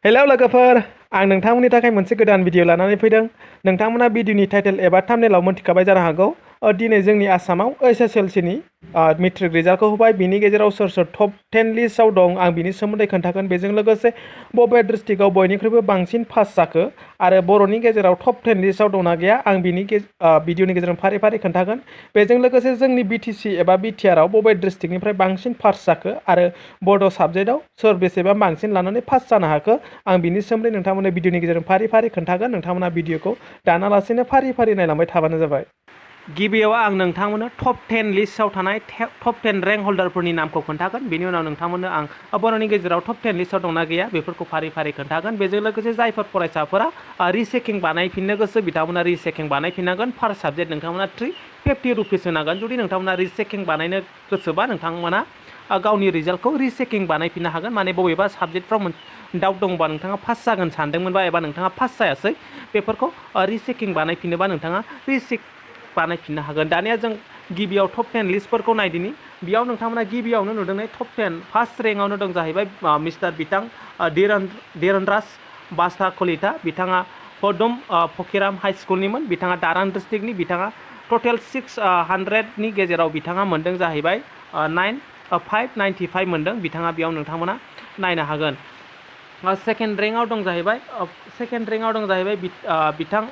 Hello लोगोफोर आं नोंथांमोननि थाखाय मोनसे गोदान भिडिअ लानानै फैदों। नोंथांमोना भिडिअनि टाइटेल एबा थाम्बनेलाव मोनथिखाबाय जानो हागौ। दिनै जोंनि आसामाव SSLC नि मेट्रिक रिजाल्टखौ होबाय। बिनि गेजेराव सोर सोर टप 10 लिस्टआव दं आं बिनि सोमोन्दै खोन्थागोन। बेजों लोगोसे बबे डिस्ट्रिक्टआव बयनिख्रुइबो बांसिन पास जाखो आरो बर'नि गेजेराव टप 10 लिस्टआव दंना गैया आं बिनि भिडिअनि गेजेरजों फारि फारि खोन्थागोन। बेजों लोगोसे जोंनि BTC एबा BTRआव बबे डिस्ट्रिक्टनिफ्राय बांसिन पास जाखो आरो बड' साबजेक्टआव सोर बेसेबां बांसिन लानानै पास जानो हाखो आं बिनि सोमोन्दै नोंथांमोननो भिडिअनि गेजेरजों फारि फारि खोन्थागोन। नोंथांमोना भिडिअखौ दानालासेनो फारि फारि नायलांबाय थाबानो जाबाय। गिबियाव आं नोंथांमोननो टप 10 लिस्टआव थानाय टप 10 रेंक हल्डारफोरनि नामखौ खोन्थागोन। बेनि उनाव नोंथांमोननो आं बर'नि गेजेराव टप 10 लिस्टआव दंना गैया बेफोरखौ फारि फारि खोन्थागोन। बेजों लोगोसे जायफोर फरायसाफोरा रिचेकिं बानायफिननो गोसो बिथांमोना रिचेकिं बानायफिननांगोन। फार्स्ट साबजेक्ट नोंथांमोना 350 रुपिस होनांगोन। जुदि नोंथांमोना रिचेकिं बानायनो गोसोबा नोंथांमोना गावनि रिजाल्टखौ रिचेकिं बानायफिननो हागोन। माने बबेबा साबजेक्टफ्राव डाउट दंबा नोंथाङा पास जागोन सानदोंमोनबा एबा नोंथाङा पास जायासै बेफोरखौ रिचेकिं बानायफिनोबा नोंथाङा रिचेक बानायफिननो हागोन। दानिया जों गिबियाव टप 10 लिस्टफोरखौ नायदिनि। बेयाव नोंथांमोना गिबियावनो नुदों टप 10 फार्स्ट रेंकआवनो दं जाहैबाय मिस्टार बिथां धीरनराज बास्ता कलिता। बिथाङा पदम फकिराम हाई स्कुलनिमोन। बिथाङा दारान डिस्ट्रिक्टनि। बिथाङा टटेल 600नि गेजेराव बिथाङा मोनदों जाहैबाय 595 मोनदों। बिथाङा बेयाव नोंथांमोना नायनो हागोन। सेकेन्ड रेंकआव दं जाहैबाय बिथां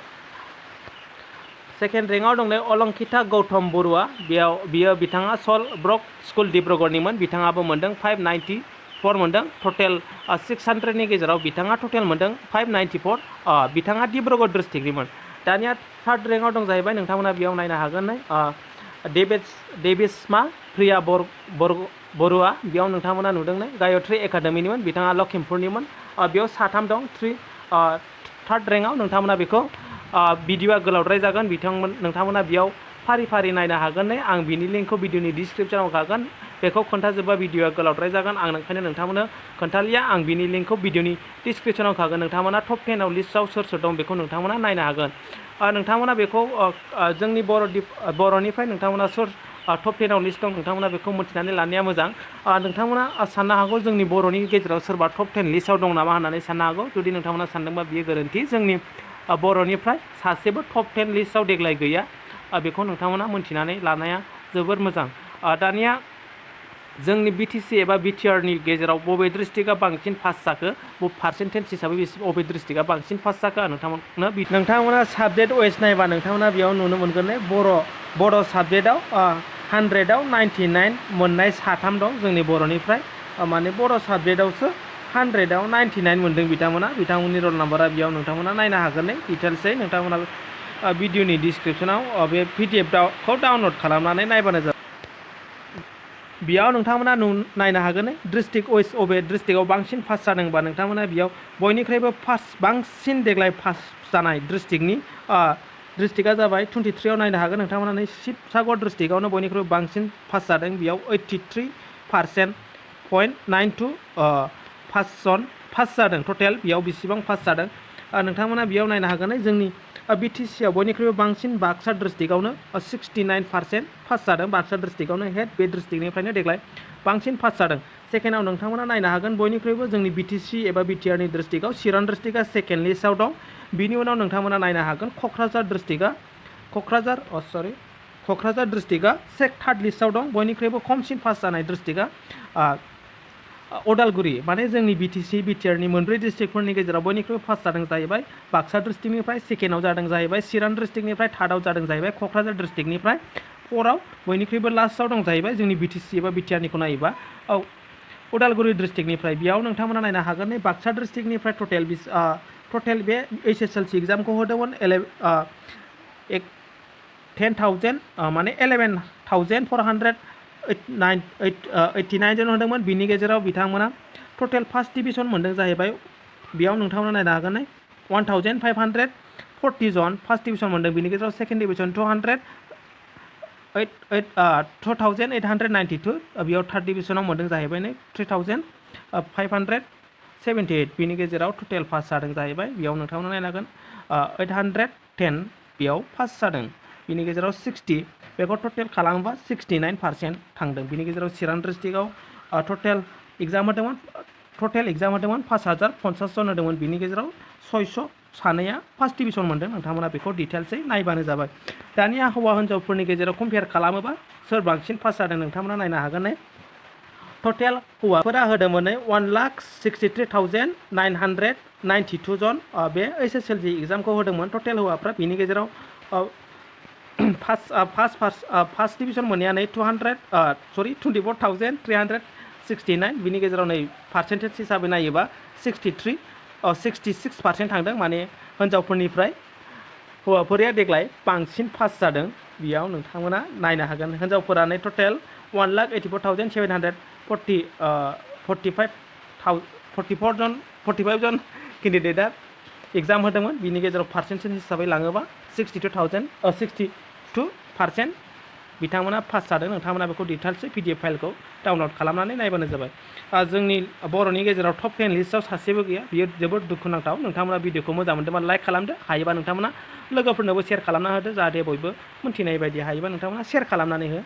सेकेन्ड रेंकआव दं अलंकिता गौतम बरुवा। बियो बिथाङा सल ब्रक स्कुल डिब्रुगड़निमोन। बिथाङाबो मोनदों 594 मोनदों। टटेल 600नि गेजेराव बिथाङा टटेल मोनदों 594। बिथाङा डिब्रुगड़ डिस्ट्रिक्टनिमोन। दानिया थार्ड रेंकआव दं जाहैबाय नोंथांमोना बेयाव नायनो हागोन देबिस्मा प्रिया बरुवा। बेयाव नोंथांमोना नुदों गायत्री एकाडेमिनिमोन। बिथाङा लखिमपुरनिमोन। बेयाव साथाम दं थार्ड रेंकआव। नोंथांमोना बेखौ भिडिअआ गोलावद्राय जागोन। नोंथांमोना बेयाव फारि फारि नायनो हागोन। आं बिनि लिंकखौ भिडिअनि डिसक्रिपसनाव होखागोन। बेखौ खोन्थाजोबा भिडिअआ गोलावद्राय जागोन। आं ओंखायनो नोंथांमोननो खोन्थालिया। आं बिनि लिंकखौ भिडिअनि डिसक्रिपसनाव होखागोन। नोंथांमोना टप 10 लिस्टआव सोर सोर दं बेखौ नोंथांमोना नायनो हागोन। नोंथांमोना बेखौ जोंनि बर'निफ्राय नोंथांमोना सोर टप 10 लिस्ट दं नोंथांमोना बेखौ मिथिनानै लानाया मोजां। नोंथांमोना साननो हागौ जोंनि बर'नि गेजेराव सोरबा टप 10 लिस्टआव दं नामा होननानै साननो हागौ। जुदि नोंथांमोना सानदोंबा बियो गोरोन्थि। जोंनि बर'निफ्राय सासेबो टप 10 लिस्टआव देग्लाय गैया। बेखौ नोंथांमोना मोनथिनानै लानाया जोबोर मोजां। दानिया जोंनि BTC एबा BTRनि गेजेराव बबे डिस्ट्रिक्टआ बांसिन पास जाखो पार्सेन्टेज हिसाबै बबे डिस्ट्रिक्टआ बांसिन पास जाखो नोंथांमोना साबजेक्ट वाइज नायबा नोंथांमोना बेयाव नुनो मोनगोन बड' साबजेक्टआव 100आव 99 मोननाय साथाम दं जोंनि बर'निफ्राय। माने बड' साबजेक्टआवसो 100आव 99 मोनदों बिथांमोननि रल नाम्बारा बेयाव नोंथांमोना नायनो हागोन। डिटेल्सै नोंथांमोना भिडिअनि डिसक्रिपसनाव बे PDF-खौ डाउनलड खालामनानै नायबानो जाबाय। बेयाव नोंथांमोना नायनो हागोन डिस्ट्रिक्ट वाइज बबे डिस्ट्रिक्टआव बांसिन पास जादोंबा नोंथांमोना बेयाव बयनिख्रुइबो बांसिन देग्लाय पास जानाय डिस्ट्रिक्टआ जाबाय 23आव नायनो हागोन। नोंथांमोना शिबसागर डिस्ट्रिक्टआवनो बयनिख्रुइबो बांसिन पास जादों। बेयाव 83.92 पास जादों। टटेल बेयाव बेसेबां पास जादों नोंथांमोना बेयाव नायनो हागोन। जोंनि BTC आव बयनिख्रुइबो बांसिन बाक्सा डिस्ट्रिक्टआवनो 69% पास जादों। बाक्सा डिस्ट्रिक्टआवनो हेड बे डिस्ट्रिक्टनिफ्रायनो देग्लाय बांसिन पास जादों। सेकेन्डआव नोंथांमोना नायनो हागोन बयनिख्रुइबो जोंनि BTC एबा BTRनि डिस्ट्रिक्टआव चिरां डिस्ट्रिक्टआ सेकेन्ड लिस्टआव दं। बिनि उनाव नोंथांमोना नायनो हागोन क'क्राझार डिस्ट्रिक्टआ थार्ड लिस्टआव दं। बयनिख्रुइबो खमसिन पास जानाय डिस्ट्रिक्टआ उदालगुरि। माने जोंनि BTC BTRनि मोनब्रै डिस्ट्रिक्टफोरनि गेजेराव बयनिख्रुइबो पास जादों जाहैबाय बाक्सा डिस्ट्रिक्टनिफ्राय। सेकेन्डआव जादों जाहैबाय चिरां डिस्ट्रिक्टनिफ्राय। थार्डआव जादों जाहैबाय क'क्राझार डिस्ट्रिक्टनिफ्राय। फोराव बयनिख्रुइबो लास्टआव दं जाहैबाय जोंनि BTC एबा BTRनिखौ नायोबा उदालगुरि डिस्ट्रिक्टनिफ्राय। बेयाव नोंथांमोना नायनो हागोन बाक्सा डिस्ट्रिक्टनिफ्राय टटेल बे HSLC एग्जामखौ होदोंमोन 10,000 माने 11,489 जन होदोंमोन। बिनि गेजेराव बिथांमोना टटेल फार्स्ट डिभिजन मोनदों जाहैबाय। बेयाव नोंथांमोना नायनो हागोन 1540 जन फार्स्ट डिभिजन मोनदों। बिनि गेजेराव सेकेन्ड डिभिजन 2,892 बेयाव थार्ड डिभिजनाव मोनदों जाहैबाय 3,578। बिनि गेजेराव टटेल पास जादों जाहैबाय। बेयाव नोंथांमोना नायनो हागोन 810 बेयाव पास जादों। बिनि गेजेराव 60 बेखौ टटेल खालामोबा 69% थांदों। बिनि गेजेराव चिरां डिस्ट्रिक्टआव टटेल एग्जाम होदोंमोन टटेल एग्जाम होदोंमोन 5050 जन होदोंमोन बिनि गेजेराव 600 सानैया फार्स्ट डिभिजन मोनदों नोंथांमोना बेखौ डिटेल्सै नायबानो जाबाय दानिया हौवा हिन्जावफोरनि गेजेराव कम्पेयार खालामोबा सोर बांसिन पास जादों नोंथांमोना नायनो हागोन टटेल हौवाफोरा होदोंमोन 1,63,992 जन बे HSLC एग्जामखौ होदोंमोन टटेल हौवाफ्रा बिनि गेजेराव फार्स्ट डिभिजन मोननाया 24,369 बिनि गेजेराव नै पार्सेन्टेज हिसाबै नायोबा 66% थांदों माने हिन्जावफोरनिफ्राय हौवाफोरा देग्लाय बांसिन पास जादों बेयाव नोंथांमोना नायनो हागोन हिन्जावफोरा टटेल 1,84,745 जन केन्डिडेटआ एग्जाम होदोंमोन बिनि गेजेराव पार्सेन्टेज हिसाबै लाङोबा 62% बिथांमोना पास जादों नोंथांमोना बेखौ डिटेल्सै PDF फाइलखौ डाउनलड खालामनानै नायबानो जाबाय जोंनि बर'नि गेजेराव टप 10 लिस्टआव सासेबो गैया बियो जोबोद दुखुनांथाव नोंथांमोना भिडिअखौ मोजां मोनदोंबा लाइक खालामदो हायोबा नोंथांमोना लोगोफोरनोबो शेयार खालामना होदो जाहाथे बयबो मोन्थिनाय बायदि हायोबा नोंथांमोना शेयार खालामनानै हो